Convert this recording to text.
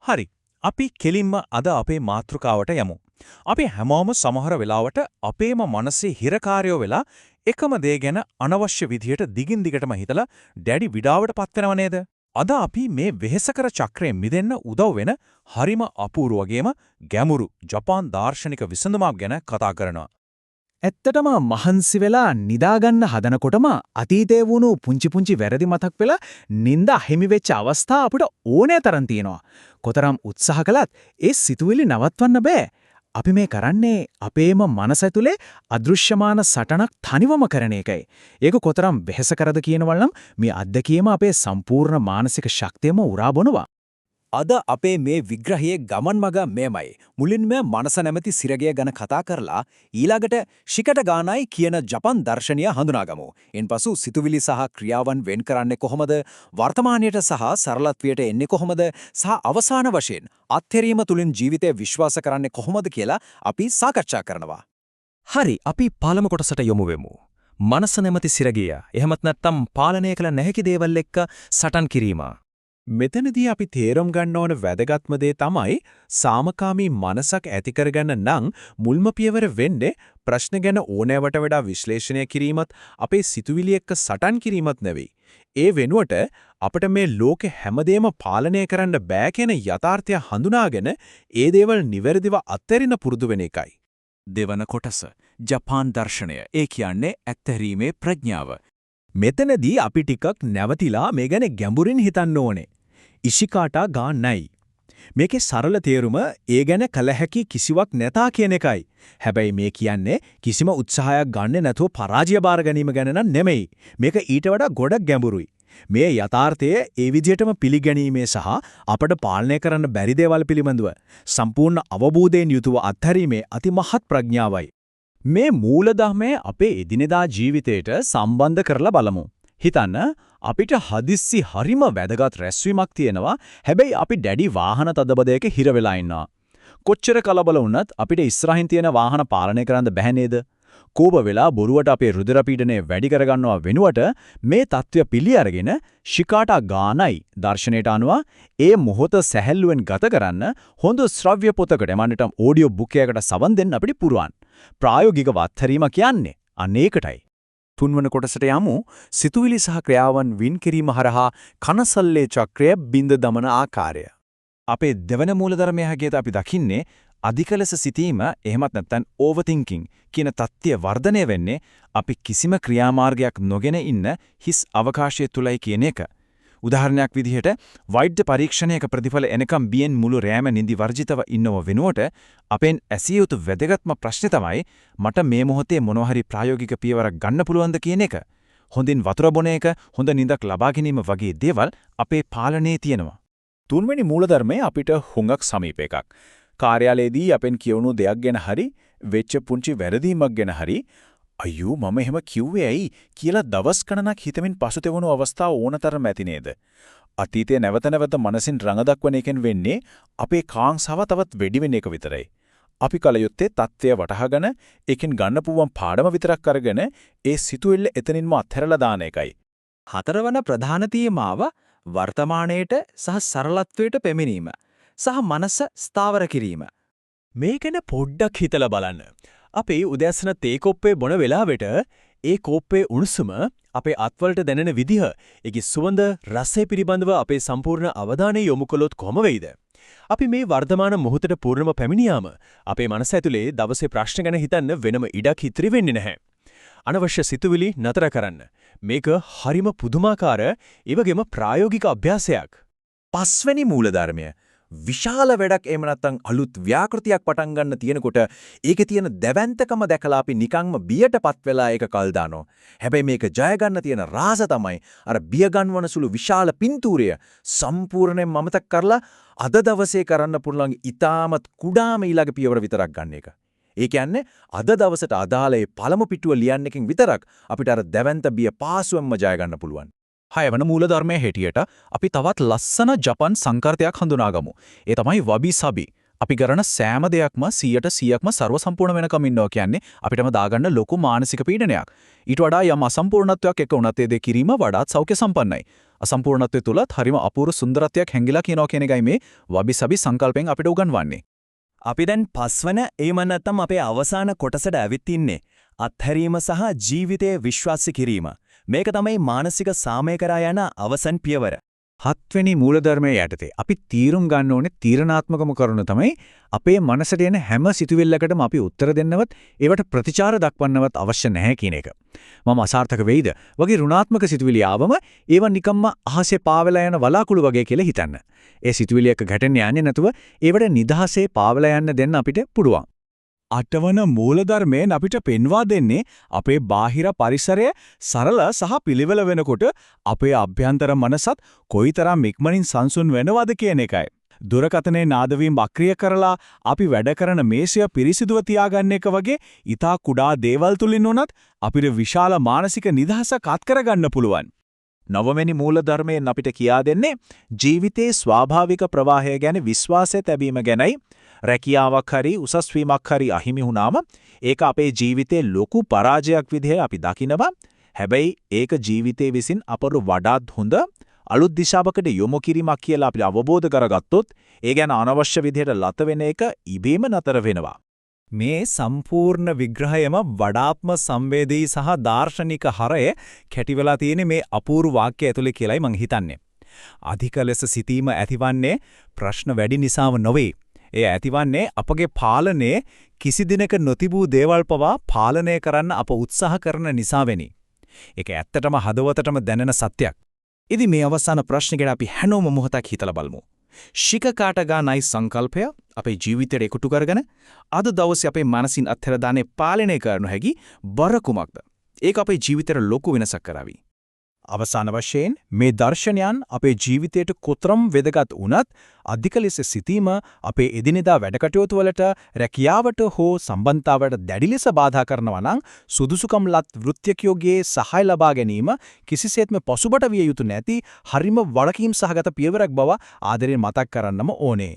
හරි. අපි කෙලින්ම අද අපේ මාතෘකාවට යමු. අපි හැමෝම සමහර වෙලාවට අපේම මනසේ හිරකාරයෝ වෙලා එකම දේ ගැන අනවශ්‍ය විදියට දිගින් දිගටම හිතලා දැඩි විඩාවට පත් වෙනව නේද? අද අපි මේ වෙහෙසකර චක්‍රයෙන් මිදෙන්න උදව් වෙන හරිම අපූර්ව වගේම ගැඹුරු ජපාන් දාර්ශනික විසඳුමක් ගැන කතා කරනවා. ඇත්තටම මහන්සි වෙලා නිදාගන්න හදනකොටම අතීතයේ වුණු පුංචි පුංචි වැරදි මතක් වෙලා නින්ද අහිමි වෙච්ච අවස්ථා අපිට ඕනෑ තරම් තියෙනවා. කොතරම් උත්සාහ කළත් ඒ සිතුවිලි නවත්වන්න බෑ. අපි මේ කරන්නේ අපේම මනස ඇතුලේ අදෘශ්‍යමාන සටනක් තනිවම කරන එකයි. ඒක කොතරම් වෙහෙසකරද කියනවල් නම් මේ අත්දැකීම අපේ සම්පූර්ණ මානසික ශක්තියම උරා බොනවා. අද අපේ මේ විග්‍රහයේ ගමන් මග මෙයමයි. මුලින්ම මනස නැමැති සිරගය ගැන කතා කරලා ඊළඟට ශිකට ගානයි කියන ජපන් දර්ශනය හඳුනාගමු. ඉන්පසු සිතුවිලි සහ ක්‍රියාවන් වෙන් කරන්නේ කොහොමද? වර්තමානයට සහ සරලත්වයට එන්නේ කොහොමද? සහ අවසාන වශයෙන් අත්හැරීම තුලින් ජීවිතය විශ්වාස කරන්නේ කොහොමද කියලා අපි සාකච්ඡා කරනවා. හරි, අපි පළමු කොටසට යොමු වෙමු. මනස නැමැති සිරගය, එහෙමත් නැත්නම් පාලනය කළ නොහැකි දේවල් එක්ක සටන් කිරීම. මෙතනදී අපි තේරුම් ගන්න ඕන වැදගත්ම දේ තමයි, සාමකාමී මනසක් ඇති කරගන්න නම් මුල්ම පියවර වෙන්නේ ප්‍රශ්න ගැන ඕනෑවට වඩා විශ්ලේෂණය කිරීමත් අපේ සිතුවිලි එක්ක සටන් කිරීමත් නෙවෙයි. ඒ වෙනුවට අපිට මේ ලෝකෙ හැමදේම පාලනය කරන්න බෑ කියන යථාර්ථය හඳුනාගෙන ඒ දේවල් නිවැරදිව අත්හැරින්න පුරුදු වෙන එකයි. දෙවන කොටස, ජපාන් දර්ශනය. ඒ කියන්නේ ඇත්හැරීමේ ප්‍රඥාව. මෙතනදී අපි ටිකක් නැවතිලා මේ ගැන ගැඹුරින් හිතන්න ඕනේ. ඉෂිකාටා ගානයි. මේකේ සරල තේරුම ඒ ගැන කළ හැකි කිසිවක් නැතා කියන එකයි. හැබැයි මේ කියන්නේ කිසිම උත්සාහයක් ගන්නෙ නැතුව පරාජය බාර ගැනීම ගැන නම් නෙමෙයි. මේක ඊට වඩා ගොඩක් ගැඹුරුයි. මේ යථාර්ථය ඒ විදිහටම පිළිගැනීමේ සහ අපට පාලනය කරන්න බැරි දේවල් පිළිබඳව සම්පූර්ණ අවබෝධයෙන් යුතුව අත්හැරීමේ අතිමහත් ප්‍රඥාවයි. මේ මූලධර්මය අපේ එදිනෙදා ජීවිතයට සම්බන්ධ කරලා බලමු. හිතන්න, අපිට හදිස්සි හරිම වැදගත් රැස්වීමක් තියෙනවා. හැබැයි අපි දැඩි වාහන තදබදයක හිර වෙලා ඉන්නවා. කොච්චර කලබල වුණත් අපිට ඉස්සරහින් තියෙන වාහන පාලනය කරන්න බැහැ නේද? කෝප වෙලා බොරුවට අපේ රුධිර පීඩනය වැඩි කරගන්නවා වෙනුවට, මේ తත්වය පිළි අරගෙන ශිකාටා ගානයි දර්ශනයට අනුව ඒ මොහොත සැහැල්ලුවෙන් ගත කරන්න හොඳ ශ්‍රව්‍ය පොතකට, එහෙම නැත්නම් ඔඩියෝ බුක් එකකට සවන් දෙන්න අපිට පුළුවන්. ප්‍රායෝගිකව අත්හැරීම කියන්නේ අන්න ඒකටයි. තුන්වන කොටසට යමු. සිතුවිලි සහ ක්‍රියාවන් වින් කිරීම හරහා කනසල්ලේ චක්‍රය බිඳ දමන ආකාරය. අපේ දෙවන මූලධර්මය හැටියට අපි දකින්නේ, අධික ලෙස සිතීම, එහෙමත් නැත්නම් ඕවර්තින්කින් කියන තත්ත්වය වර්ධනය වෙන්නේ අපි කිසිම ක්‍රියාමාර්ගයක් නොගෙන ඉන්න හිස් අවකාශය තුලයි කියන එක. උදාහරණයක් විදිහට, වෛද්‍ය පරීක්ෂණයක ප්‍රතිඵල එනකම් බියෙන් මුළු රෑම නිදි වර්ජිතව ඉන්නව වෙනුවට, අපෙන් ඇසිය යුතු වැදගත්ම ප්‍රශ්නේ තමයි මට මේ මොහොතේ මොනවා හරි ප්‍රායෝගික පියවරක් ගන්න පුළුවන්ද කියන එක. හොඳින් වතුර බොන එක, හොඳ නින්දක් ලබා ගැනීම වගේ දේවල් අපේ පාලනයේ තියෙනවා. තුන්වෙනි මූලධර්මය අපිට හුඟක් සමීප එකක්. කාර්යාලයේදී අපෙන් කියවුණු දෙයක් ගැන හරි, වෙච්ච පුංචි වැරදීමක් ගැන හරි, අයියෝ මම එහෙම කිව්වේ ඇයි කියලා දවස් ගණනක් හිතමින් පසුතැවුණු අවස්ථා ඕනතරම් ඇති නේද? අතීතය නැවත නැවත මනසින් රඟ දක්වන එකෙන් වෙන්නේ අපේ කාංසාව තවත් වැඩි වෙන එක විතරයි. අපි කල යුත්තේ තත්ත්වය වටහාගෙන ඒකෙන් ගන්න පුළුවන් පාඩම විතරක් අරගෙන ඒ සිතුවිල්ල එතනින්ම අත්හැරලා දාන එකයි. හතරවන ප්‍රධාන තේමාව, වර්තමානයට සහ සරලත්වයට පැමිණීම සහ මනස ස්ථාවර කිරීම. මේ ගැන පොඩ්ඩක් හිතලා බලන්න. අපේ උදෑසන තේ කොප්පේ බොන වෙලාවෙට ඒ කෝප්පේ උණුසුම අපේ අත්වලට දැනෙන විදිහ, ඒකේ සුවඳ, රසය පිළිබඳව අපේ සම්පූර්ණ අවධානය යොමු කළොත් කොහොම වෙයිද? අපි මේ වර්තමාන මොහොතට පූර්ණව පැමිණියාම අපේ මනස ඇතුලේ දවසේ ප්‍රශ්න ගැන හිතන්න වෙනම ඉඩක් ඉතිරි වෙන්නේ නැහැ. අනවශ්‍ය සිතුවිලි නතර කරන්න. මේක හරිම පුදුමාකාර, ඒ වගේම ප්‍රායෝගික අභ්‍යාසයක්. පස්වැනි මූලධර්මය, විශාල වැඩක් එහෙම නැත්නම් අලුත් ව්‍යාකෘතියක් පටන් ගන්න තියෙනකොට ඒකේ තියෙන දැවැන්තකම දැකලා අපි නිකන්ම බියටපත් වෙලා ඒක කල් දානවා. හැබැයි මේක ජය ගන්න තියෙන රහස තමයි අර බිය ගන්වන සුළු විශාල පින්තූරය සම්පූර්ණයෙන්ම අමතක කරලා අද දවසේ කරන්න පුළුවන් ඉතාමත් කුඩාම ඊළඟ පියවර විතරක් ගන්න එක. ඒ කියන්නේ අද දවසට අදාළ ඒ පළමු පිටුව ලියන්න එකෙන් විතරක් අපිට අර දැවැන්ත බිය පාසුවෙන්ම ජය ගන්න පුළුවන්. හයවන මූලධර්මයේ හැටියට අපි තවත් ලස්සන ජපන් සංකල්පයක් හඳුනාගමු. ඒ තමයි වබි සබි. අපි කරන සෑම දෙයක්ම 100ට 100ක්ම සර්ව සම්පූර්ණ වෙනකම් ඉන්නවා කියන්නේ අපිටම දාගන්න ලොකු මානසික පීඩනයක්. ඊට වඩා යම් අසම්පූර්ණත්වයක් එක්ක වුණත් ඒ දේ කිරීම වඩාත් සෞඛ්‍ය සම්පන්නයි. අසම්පූර්ණත්වය තුලත් හරිම අපූර්ව සුන්දරත්වයක් හැංගිලා කියනවා කියන එකයි මේ වබි සබි සංකල්පයෙන් අපිට උගන්වන්නේ. අපි දැන් පස්වන එහෙම නැත්නම් අපේ අවසාන කොටසට ඇවිත් ඉන්නේ. අත්හැරීම සහ ජීවිතයේ විශ්වාස කිරීම. මේක තමයි මානසික සාමය කරා යන අවසන් පියවර. හත්වෙනි මූලධර්මයේ යටතේ අපි තීරුම් ගන්න ඕනේ තීරණාත්මකම කරුණ තමයි අපේ මනසට එන හැම සිතුවිල්ලකටම අපි උත්තර දෙන්නවත් ඒවට ප්‍රතිචාර දක්වන්නවත් අවශ්‍ය නැහැ කියන එක. මම අසාර්ථක වෙයිද වගේ ඍණාත්මක සිතුවිලි ආවම ඒවා නිකම්ම අහසේ පාවෙලා යන වලාකුළු වගේ කියලා හිතන්න. ඒ සිතුවිලි එක්ක ගැටෙන්න යන්නේ නැතුව ඒවට නිදහසේ පාවෙලා යන්න දෙන්න අපිට පුළුවන්. අටවන මූලධර්මයෙන් අපිට පෙන්වා දෙන්නේ අපේ බාහිර පරිසරය සරල සහ පිළිවෙල වෙනකොට අපේ අභ්‍යන්තර මනසත් කොයිතරම් ඉක්මනින් සංසුන් වෙනවද කියන එකයි. දුරකථනයේ නාදවීම අක්‍රිය කරලා අපි වැඩ කරන මේසය පිරිසිදුව තියාගන්න එක වගේ ඉතා කුඩා දේවල් තුලින් උනත් අපිට විශාල මානසික නිදහසක් අත් කරගන්න පුළුවන්. නවවෙනි මූලධර්මයෙන් අපිට කියා දෙන්නේ ජීවිතයේ ස්වාභාවික ප්‍රවාහය ගැන විශ්වාසය තැබීම ගැනයි. රැකියාවක් හරි උසස් වීමක් හරි අහිමි වුණාම ඒක අපේ ජීවිතේ ලොකු පරාජයක් විදිහට අපි දකිනවා. හැබැයි ඒක ජීවිතේ විසින් අපට වඩාත් හොඳ අලුත් දිශාවකට යොමු කිරීමක් කියලා අපි අවබෝධ කරගත්තොත් ඒ ගැන අනවශ්‍ය විදිහට ලත වෙන එක ඉබේම නතර වෙනවා. මේ සම්පූර්ණ විග්‍රහයම වඩාත්ම සංවේදී සහ දාර්ශනික හරය කැටි වෙලා තියෙන මේ අපූර්ව වාක්‍ය ඇතුලේ කියලායි මං හිතන්නේ. අධික ලෙස සිතීම ඇතිවන්නේ ප්‍රශ්න වැඩි නිසාම නොවේ. එය ඇතිවන්නේ අපගේ පාලනයේ කිසි දිනක නොතිබූ දේවල් පවා පාලනය කරන්න අප උත්සාහ කරන නිසා වෙනි. ඒක ඇත්තටම හදවතටම දැනෙන සත්‍යයක්. ඉතින් මේ අවසාන ප්‍රශ්නේ ගැන අපි හැමෝම මොහොතක් හිතලා බලමු. ශිකකාටගා නයි සංකල්පය අපේ ජීවිතයට එකතු කරගෙන අද දවසේ අපේ මනසින් අත්හැර දාන්නේ පාලනය කරනු හැකි බර කුමක්ද? ඒක අපේ ජීවිතේට ලොකු වෙනසක් කරાવી. අවසාන වශයෙන් මේ දර්ශනයන් අපේ ජීවිතයට කොතරම් වැදගත් වුණත් අධික ලෙස සිතීම අපේ එදිනෙදා වැඩ කටයුතු වලට රැකියාවට හෝ සම්බන්ධතාවට දැඩි ලෙස බාධා කරනවා නම් සුදුසුකම් ලත් වෘත්තිකයෝගේ සහාය ලබා ගැනීම කිසිසේත්ම පසුබට විය යුතු නැති හරිම වගකීම් සහගත පියවරක් බව ආදරෙන් මතක් කරන්නම ඕනේ.